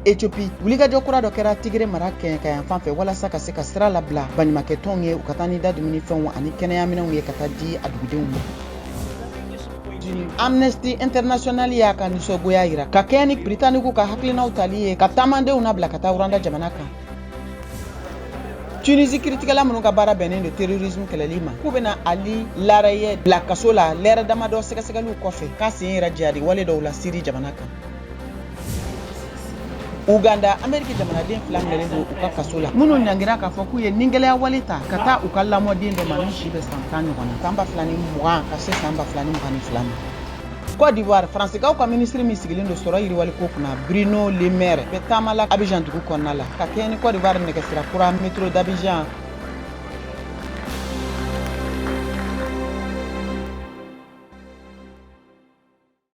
Ethiopie, wulikajɔ kura dɔ kɛra Tigre mara kɛɲɛka fan fɛ walasa ka se ka sira labila baɲumakɛtɔnw ye, u ka taa ni da dumunifɛnw ani kɛnɛyaminɛnw ye ka taa di a dugudenw ma. Amnesty International y'a ka nisɔngoya yira ka kɛɲɛ ni Britaniku ka hakilinaw tali ye ka taamadenw nabila ka taa Rwanda jamana kan. Tunisie, kiritigɛla minnu ka baara bɛnnen don terrorisme kɛlɛli ma, k'u bɛna Ali Larayedh bila kaso la lɛrɛ damadɔ sɛgɛsɛgɛliw kɔfɛ, k'a sen yera jihadi wale dɔw la Siri jamana kan. Uganda, Ameriki jamanaden fila minɛlen don u ka kaso la, minnu ɲangira k'a fɔ k'u ye ningɛlɛya wale ta ka taa u ka lamɔden dɔ ma min si bɛ san 10 ɲɔgɔn na, san 2020 ka se san 2022 ma. Côte d'Ivoire, Faransikaw ka minisiri min sigilen don sɔrɔ yiriwali ko kunna, Bruno Le Maire, bɛ taama la Abidjan dugu kɔnɔna la ka kɛɲɛ ni Côte d'Ivoire nɛgɛsira kura métro d'Abidjan.